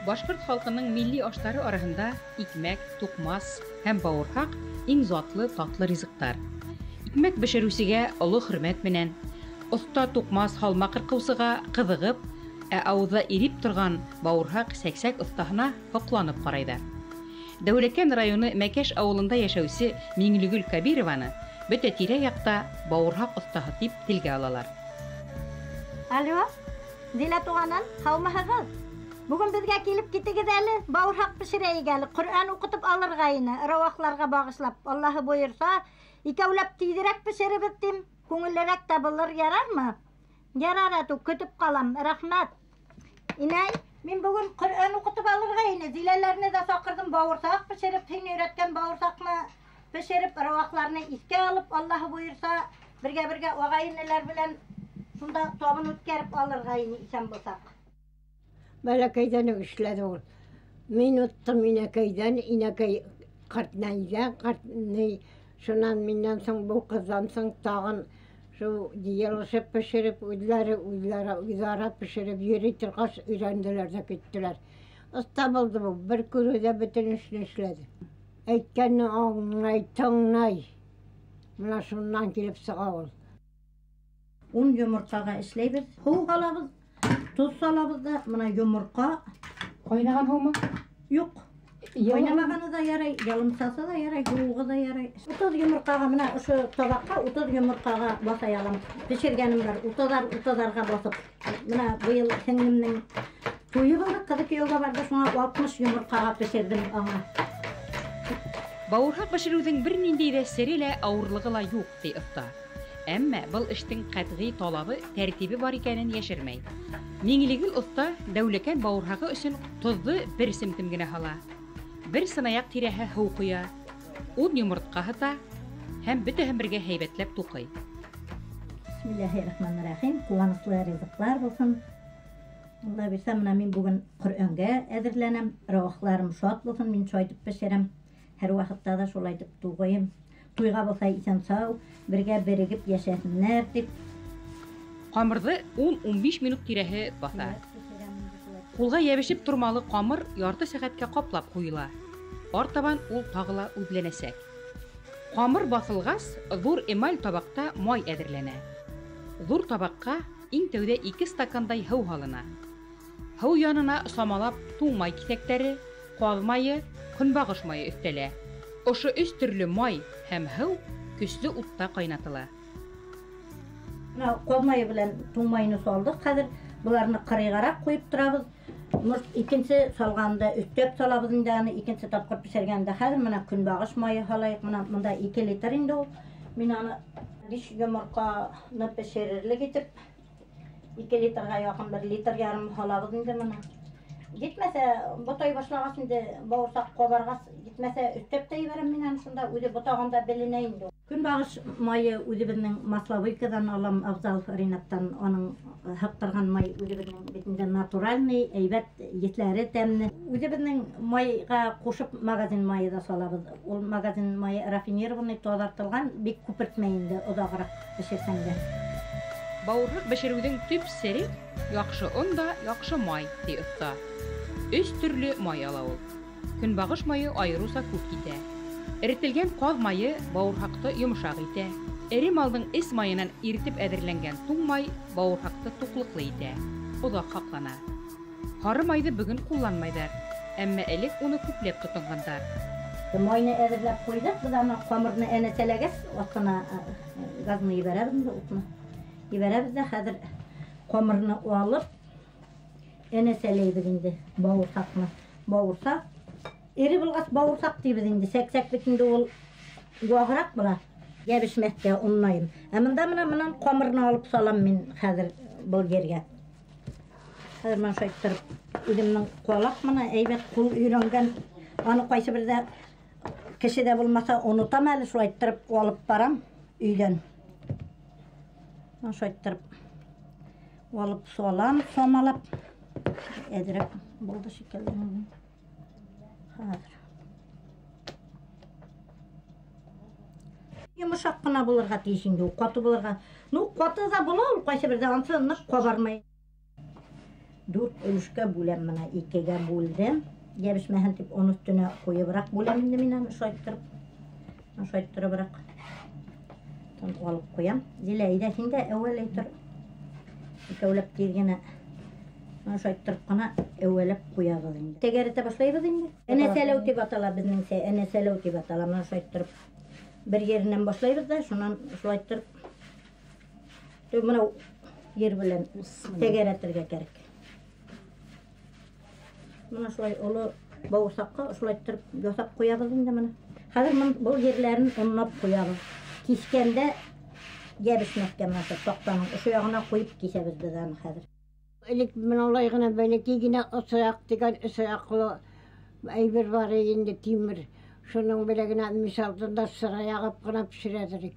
Башҡорт халҡының милли аштары араһында икмәк, туҡмас һәм бауырһаҡ иң затлы, татлы ризыҡтар. Икмәк бешереүсегә оло хөрмәт менән, оҫта туҡмас һалма ҡырҡыусыға ҡыҙығып, ә ауыҙҙа иреп торған бауырһаҡ сәксәк оҫтаһына һоҡланып ҡарайҙар. Дәүләкән районы Мәкәш ауылында йәшәүсе Миңлегөл Кәбированы бөтә тирә-яҡта бауырһаҡ оҫтаһы тип телгә алалар. Алло, Зилә туғаным, һаумыһығыҙ? Бөгөн беҙгә килеп китегеҙ әле, бауырһаҡ бешерәйек әле, Ҡөрьән уҡытып алырға ине, рауахларға бағышлап, Аллаһы бойорса, икәүләп тиҙерәк бешеребеҙ тим, күңеллерәк тә булыр, ярармы? Ярар, әтү, көтөп ҡалам, рәхмәт. Инәй, мин бөгөн Ҡөрьән уҡытып алырға ине, Зиләләрне дә саҡырҙым, бауырһаҡ бешереп, һин өйрәткән бауырһаҡны бешереп, рауахларны иҫкә алып, Аллаһы бойорса, бергә-бергә ағай-энеләр белән шунда табын үткәреп алырға ине, иҫән булһаҡ. Бәләкәйҙән үк эшләне ул. Мин оттом инәкәйҙән, инәкәй ҡартнәйҙән, ҡартнәй, шунан миннән һуң, был ҡыҙҙан һуң тағын шул йыйылышып бешереп, үҙҙәре, үҙҙәре, үҙара бешереп йөрөй торғас өйрәнделәр ҙә киттеләр. Оҫта булды был, бер күреүҙә бөтөн эшен эшләне. Әйткәнен аңлай, тыңлай. Мына шунан килеп сыға ул. 10 йомортҡаға эшләйбеҙ. Һыу һалабыҙ, тоҙ һалабыҙ ҙа, мына йомортҡа. Ҡайнаған һыумы? Юҡ. Ҡайнамағаны ҙа ярай, ялымсасы ҙа ярай, һыуығы ҙа ярай. 30 йомортҡаға мына ошо табаҡҡа 30 йомортҡаға баҫа алам. Бешергәнем бар, утыҙарға баҫып. Мына быйыл һеңлемдең туйы булды, ҡыҙы кейәүгә барҙы, шуңа 60 йомортҡаға бешерҙем аңа. Бауырһаҡ бешереүҙең бер ниндәй ҙә сере лә, ауырлығы ла юҡ, ти оҫта. Әммә был эштең ҡәтғи талабы, тәртибе бар икәнен йәшермәй. Миңлегөл оҫта Дәүләкән бауырһағы өсөн тоҙҙо бер семтем генә һала. Бер сынаяҡ тирәһе һыу ҡоя, 10 йомортҡа һыта һәм бөтәһен бергә һәйбәтләп туҡый. Бисмиллаһир-рахманир-рахим. Ҡыуаныслы ризыҡлар булһын. Алла бирсә, мына мин бөгөн Ҡөрьәнгә әҙерләнәм. Рауахларым шат булһын, мин шайтып бешерәм. Һәр ваҡытта ҙа шулай итеп туғайым. Туйға булһа иҫән-сау, бергә берегеп йәшәһеннәр тип. Ҡамырҙы ун-ун биш минут тирәһе баҫа. Ҡулға йәбешеп тормалы ҡамыр ярты сәғәткә ҡаплап ҡуйыла. Артабан ул тағы ла үҙләнәсәк. Ҡамыр баҫылғас, ҙур эмаль табаҡта май әҙерләнә. Ҙур табаҡҡа иң тәүҙә 2 стакандай һыу һалына. Һыу янына самалап туң май киҫәктәре, ҡаҙ майы, көнбағыш майы өҫтәлә. Ошо 3 төрлө май һәм һыу көслө утта ҡайнатыла. Мына ҡаҙ майы белән туң майны салдыҡ. Хәҙер быларны ҡырыйғараҡ ҡуйып торабыҙ. Может, икенсе салғанда өҫтәп салабыҙ инде аны, икенсе тапҡыр бешергәндә. Хәҙер мына көнбағыш майы һалайыҡ. Мына мында 2 литр инде ул. Мин аны 5 йомортҡаны бешерерлек итеп 2 литрға яҡын 1 литр ярым һалабыҙ инде мына. Етмәҫә, ботай башлағас инде, бауырсаҡ ҡабарғас, етмәҫә өҫтәп тә ебәрәм мин аны шунда, үҙе ботағанда беленә инде. Көнбағыш майы үҙебеҙҙең масловойкадан алам, Абзалов Ринаттан, аның һыҡтырған май үҙебеҙҙең бит инде натуральный, әйбәт, етләре тәмле. Үҙебеҙҙең майға ҡушып магазин майы ҙа салабыҙ. Ул магазин майы рафинированный, таҙартылған, бик күпертмәй инде оҙағыраҡ бешерһәң дә. Бауырһаҡ бешереүҙең төп сере яҡшы он да, яҡшы май, ти оҫта. 3 төрлө май ала ул. Көнбағыш майы айырыуса күп китә. Эретелгән ҡаҙ майы бауырһаҡты йомшаҡ итә. Эре малдың эс майынан иретеп әҙерләнгән туң май бауырһаҡты туҡлыҡлы итә, оҙаҡ һаҡлана. Һары майҙы бөгөн ҡулланмайҙар, әммә элек уны күпләп тотонғандар. Майны әҙерләп ҡуйҙыҡ, беҙ аны ҡамырны әнәсәләгәс, аҫтына газны ебәрәбеҙ инде, утны ебәрәбеҙ ҙә, хәҙер ҡамырны алып әнәсәләйбеҙ инде бауырһаҡны. Бауырсаҡ эре булғас бауырсаҡ тибеҙ инде, сәк-сәк бит инде ул вағыраҡ була, йәбешмәҫкә оннайым. Ә мында мына мынан ҡамырны алып салам мин хәҙер был ергә. Хәҙер мына шулай иттереп үҙемдең ҡалаҡ мына әйбәт ҡул өйрәнгән. Аны ҡайсы берҙә кеше дә булмаҫа онотам әле, шулай иттереп алып барам өйҙән. Мына шулай иттереп алып салам, самалап. Әҙерәк булды шикелле. Хәҙер. Йомшаҡ ҡына булырға тейеш инде ул, ҡаты булырға. Ну, ҡаты ҙа була ул, ҡайсы берҙә ансы ныҡ ҡабармай. 4 өлөшкә бүләм, менә 2-гә бүлдем. Йәбешмәһен дип он өҫтөнә ҡуйыбыраҡ бүләм инде мин аны шулай иттереберәк. Алып ҡуям. Зилә, әйҙә һин дә әүәләй тор. Икәүләп тиҙ генә шулай иттереп ҡына әүәләп ҡуябыҙ инде. Тәгәрәтә башлайбыҙ инде. Әнәсәләү тип атала беҙҙеңсә, әнәсәләү тип атала. Менә шулай иттереп бер еренән башлайбыҙ ҙа, шунан шулай иттереп бына ер белән тәгәрәтергә кәрәк. Бына шулай оло бауырсаҡҡа шулай иттереп яһап ҡуябыҙ инде бына. Хәҙер был ерләрен онлап ҡуябыҙ. Киҫкәндә йәбешмәҫкә менә шул таҡтаның ошо яғына ҡуйып киҫәбеҙ беҙ аны хәҙер. Элек менә улай ғына бәләкәй генә ысаяҡ тигән ысаяҡлы әйбер бар инде, тимер. Шуның белән генә мис алдында сыра яғып ҡына пешерәдер.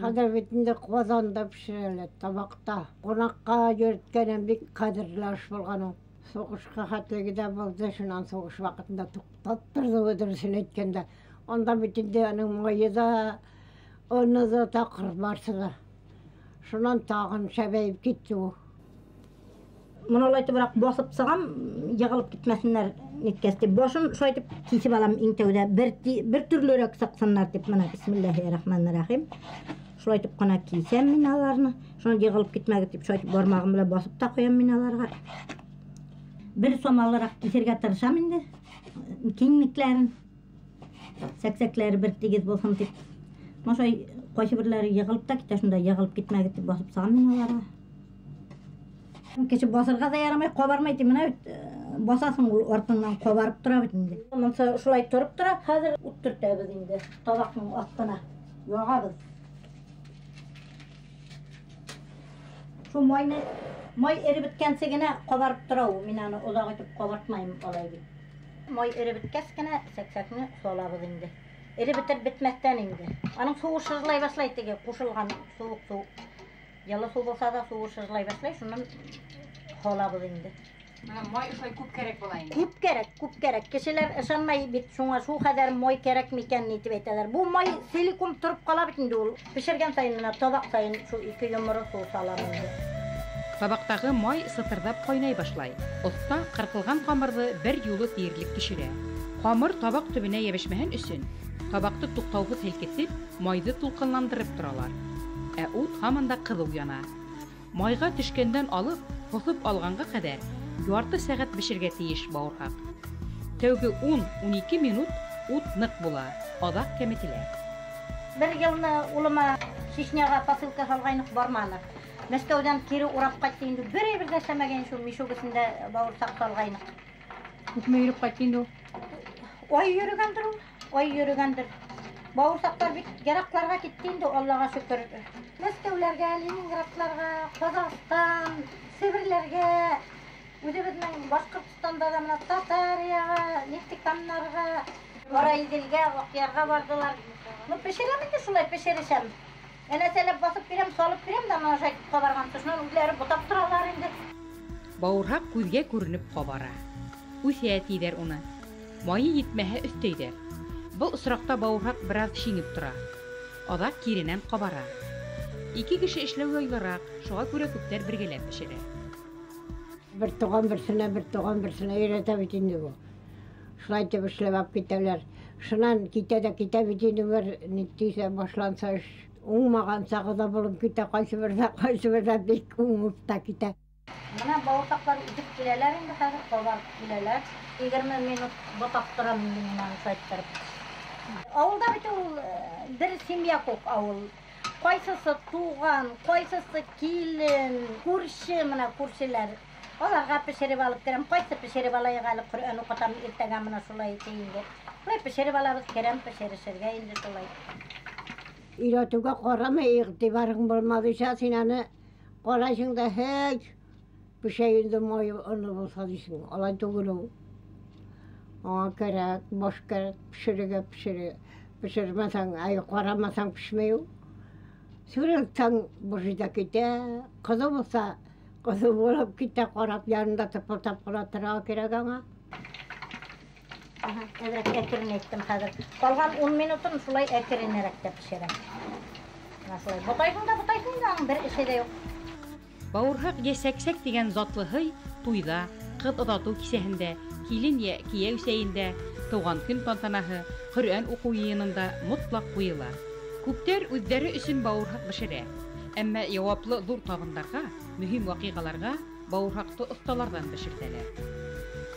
Хәҙер бит инде ҡаҙанда пешерәләр, табаҡта. Ҡунаҡҡа йөрөткәнем бик ҡәҙерле аш булған ул. Һуғышҡа хәтлеге дә булды, шунан һуғыш ваҡытында туҡтап торҙо, дөрөҫөн әйткәндә. Унда бит инде уның майы ҙа, оно ҙа таҡыр барсы ҙа. Шунан тағын шәбәйеп китте ул. Бына улай итеберәк баҫып сығам, йығылып китмәһендәр ниткәс тип. Башын шулай итеп киҫеп алам иң тәүҙә, бер төрлөрәк сыҡһыннар тип, менә бисмиллаһир-рахманир-рахим. Шулай итеп ҡына киҫәм мин аларны. Шунан йығылып китмәгеҙ тип шулай итеп бармағым белән баҫып та ҡуям мин аларға. Бер самалыраҡ киҫергә тырышам инде. Киңлектәрен, сәксәкләре бер тигеҙ булһын тип. Менә шулай ҡайһы берләре йығылып та китә, шунда йығылып китмәгеҙ тип баҫып сығам мин аларға. Кеше баҫырға ҙа ярамай, ҡабармай тип, менә бит баҫаһың, ул артыңнан ҡабарып тора бит инде. Мынса шулай тороп тора, хәҙер ут төртәбеҙ инде. Табаҡтың аҫтына яғабыҙ. Шул майны, май эреп бөткәнсе генә ҡабарып тора ул. Мин аны оҙаҡ итеп ҡабартмайым алай бит. Май эреп бөткәс кенә сәксәкне салабыҙ инде. Эреп бөтөр бөтмәҫтән инде. Аның суы шыжлай башлай теге ҡушылған суыҡ һыу. Йылы һыу булһа ҙа суы шыжлай башлай, шунан һалабыҙ инде. Бына май ошолай күп кәрәк була инде. Күп кәрәк, күп кәрәк. Кешеләр ышанмай бит шуңа, шул хәҙәр май кәрәк микән ни тип әйтәләр. Бу май силикон тороп ҡала бит инде ул. Пешергән сайын менә табаҡ сайын шул 2 йоморо һыу салам инде. Табаҡтағы май сытырҙап ҡайнай башлай. Оҫта ҡырҡылған ҡамырҙы бер юлы тиерлек төшөрә. Ҡамыр табаҡ төбөнә йәбешмәһен өсөн табаҡты туҡтауһыҙ һелкетеп, майҙы тулҡынландырып торалар. Ә ут һаман да ҡыҙыу яна. Майға төшкәндән алып, һоҫоп алғанға ҡәҙәр ярты сәғәт бешергә тейеш бауырһаҡ. Тәүге 10-12 минут ут ныҡ була, аҙаҡ кәметелә. Бер йылны улыма Чечняға посылка һалғайныҡ, барманыҡ. Мәскәүҙән кире урап ҡайтты инде, бер әйбер ҙә эшләмәгән, шул мешок эсендә бауырһаҡ һалғайныҡ. Күпме йөрөп ҡайтты инде ул? Ай йөрөгәндер ул, ай йөрөгәндер. Бауырсаҡтар бит яраҡларға китте инде, Аллаға шөкөр. Мәскәүләргә, Ленинградларға, Ҡаҙағстан, Себерләргә, үҙебеҙҙең Башҡортостанда ла менә Татарияға, Нефтекамнарға, Ҡараиҙелгә, Аҡъярға барҙылар. Ну, пешерәм инде шулай, пешерешәм. Әнәсәләп баҫып бирәм, салып бирәм дә менә шулай ҡабарған. Шунан үҙләре бутап торалар инде. Бауырһаҡ күҙгә күренеп ҡабара. Үҫә тиҙәр уны. Майы етмәһә өҫтәйҙәр. Был осраҡта бауырһаҡ бер аҙ шиңеп тора. Аҙаҡ киренән ҡабара. 2 кеше эшләү яйлыраҡ, шуға күрә күптәр бергәләп пешерә. Бер туған берсенә, бер туған берсенә өйрәтә бит инде ул. Шулай итеп эшләп алып китәләр. Шунан китә дә китә бит инде, бер нитәсә башланса эш уңмаған сағы ҙа булып китә, ҡайсы берҙә, ҡайсы берҙә бик уңып та китә. Бына бауырһаҡтар үтеп киләләр инде хәҙер, ҡабарып киләләр. 20 минут бутап торам инде мин аны шулай иттереп. Ауылда бит ул бер семья күк ауыл. Ҡайсыһы туған, ҡайсыһы килен, күрше, менә күршеләр. Аларға пешереп алып керәм, ҡайсы пешереп алайыҡ әле, Ҡөрьән уҡытам иртәгә менә шулай итә инде. Шулай пешереп алабыҙ, керәм пешерешергә инде шулай. Өйрәтеүгә ҡарамай, иғтибарың булмаҙыйса, һин аны ҡарайһың да, һей, пешә инде май оно булһа тиһең. Алай түгел ул. Аңа кәрәк, баш кәрәк, пешерергә, пешерергә. Пешермәһәң, ай, ҡарамаһаң пешмәй ул. Сүрелсәң, быжый да китә. Ҡыҙыу булһа, ҡыҙыу булып китә, ҡарап янында тыпылтап ҡына торорға кәрәк аңа. Аһа, әҙерәк әкренәйттем хәҙер. Ҡалған 10 минутын шулай әкренерәк тә пешерәм. Менә шулай. Бутайһың да, бутайһың да, аның бер эше лә юҡ. Бауырһаҡ йә сәксәк тигән затлы һый туйҙа, ҡыҙ оҙатыу кисәһендә, килен йә кейәү сәйендә, тыуған көн тантанаһы, Ҡөрьән уҡыу йыйынында мотлаҡ ҡуйыла. Күптәр үҙҙәре өсөн бауырһаҡ бешерә. Әммә яуаплы ҙур табындарға, мөһим ваҡиғаларға бауырһаҡты оҫталарҙан бешертәләр.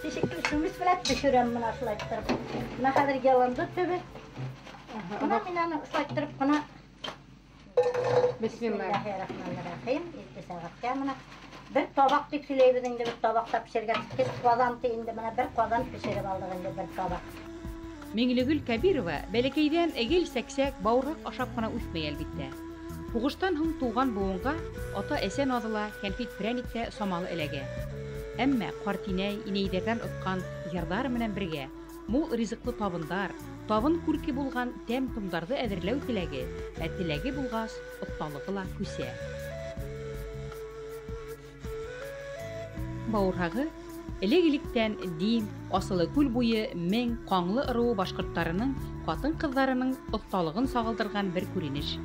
Тишекле сүмес белән бешерәм менә шулай иттереп. Менә хәҙер яланды төбө. Менә мин аны шулай иттереп кына. Бисмиллахиррахманиррахим. Ике сәғәткә менә бер табаҡ тип һөйләйбеҙ инде, бер табаҡта пешергән кис ҡаҙан инде, менә бер ҡаҙан пешереп алдыҡ инде, бер табаҡ. Миңлегөл Кәбирова бәләкәйҙән гел сәксәк, бауырһаҡ ашап ҡына үҫмәй, әлбиттә. Һуғыштан һуң тыуған быуынға ата-әсә наҙы ла, кәнфит-прәник тә самалы эләгә. Әммә ҡартинәй, инәйҙәрҙән отҡан йырҙар менән бергә мул ризыҡлы табындар, табын күрке булған тәм-томдарҙы әҙерләү теләге, ә теләге булғас, оҫталығы ла күсә. Бауырһағы элек-электән Дим, Асылы күл буйы, Мең, Ҡаңлы ырыуы башҡорттарының ҡатын-ҡыҙҙарының оҫталығын сағылдырған бер күренеш.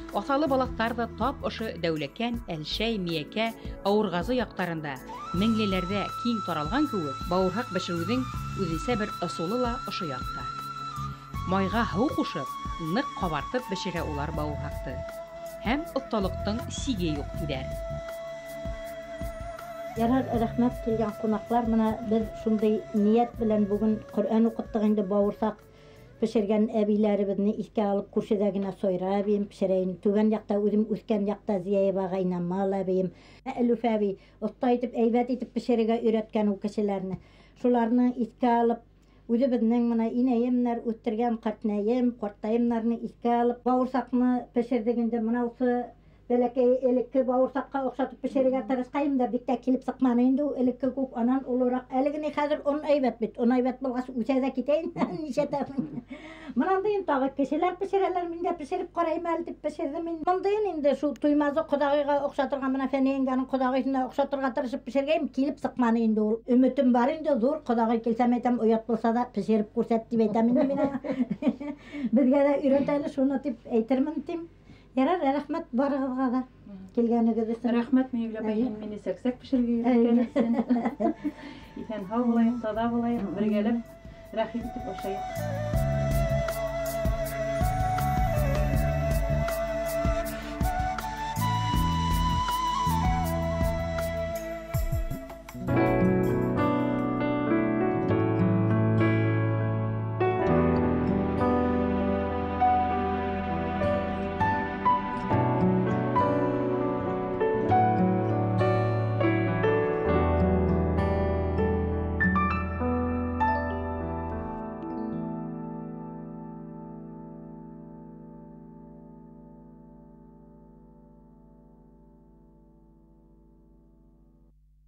Аҫалы балаҡтар ҙа тап ошо Дәүләкән, Әлшәй, Миәкә, Ауырғазы яҡтарында, Меңлеләрҙә киң таралған кеүек, бауырһаҡ бешереүҙең үҙенсә бер ысулы ла ошо яҡта. Майға һыу ҡушып, ныҡ ҡабартып бешерә улар бауырһаҡты. Һәм оҫталыҡтың сиге юҡ, тиҙәр. Ярар, рәхмәт килгән ҡунаҡлар. Менә беҙ шундай ниәт белән бөгөн Ҡөрьән уҡыттыҡ инде, бауырһаҡ пешергән әбиләребеҙҙе иҫкә алып, күршедә генә Сойра әбейем пешерәйен, түбән яҡта үҙем үҫкән яҡта Зияева Ғайнамал әбейем, Әлүфә әбей оҫта итеп, әйбәт итеп пешерергә өйрәткән ул кешеләрне. Шуларны иҫкә алып, үҙебеҙҙең менә инәйемдәр үҫтергән ҡартнәйем, ҡартайымдарны иҫкә алып, бауырһаҡны пешерҙек инде. Мына ошо бәләкәй элекке бауырһаҡҡа оҡшатып пешерергә тырышҡайым да, бик тә килеп сыҡманы инде ул элекке күк, анан олораҡ. Әле генә хәҙер он әйбәт бит, он әйбәт булғас үҫә ҙә китә инде, нисәтәһең. Мынандайын тағы кешеләр пешерәләр, мин дә пешереп ҡарайым әле тип пешерҙем инде. Мындайын инде шул Туймазы ҡоҙағыйға оҡшатырға, мына Фәниә еңгәнең ҡоҙағыйына оҡшатырға тырышып пешергәйем, килеп сыҡманы инде ул. Өмөтөм бар инде, ҙур ҡоҙағый килсәм әйтәм, оят булһа ла пешереп күрһәт тип әйтәм инде мин аңа. Беҙгә лә өйрәт әле шуны тип әйтермен тим. Ярар, рәхмәт барығыҙға ҙа килгәнегеҙ өсөн. Рәхмәт, Миңлегөл апай, һин мине сәксәк пешерергә өйрәткән өсөн. Иҫән һау булайыҡ, таҙа булайыҡ, бергәләп рәхим итеп ашайыҡ.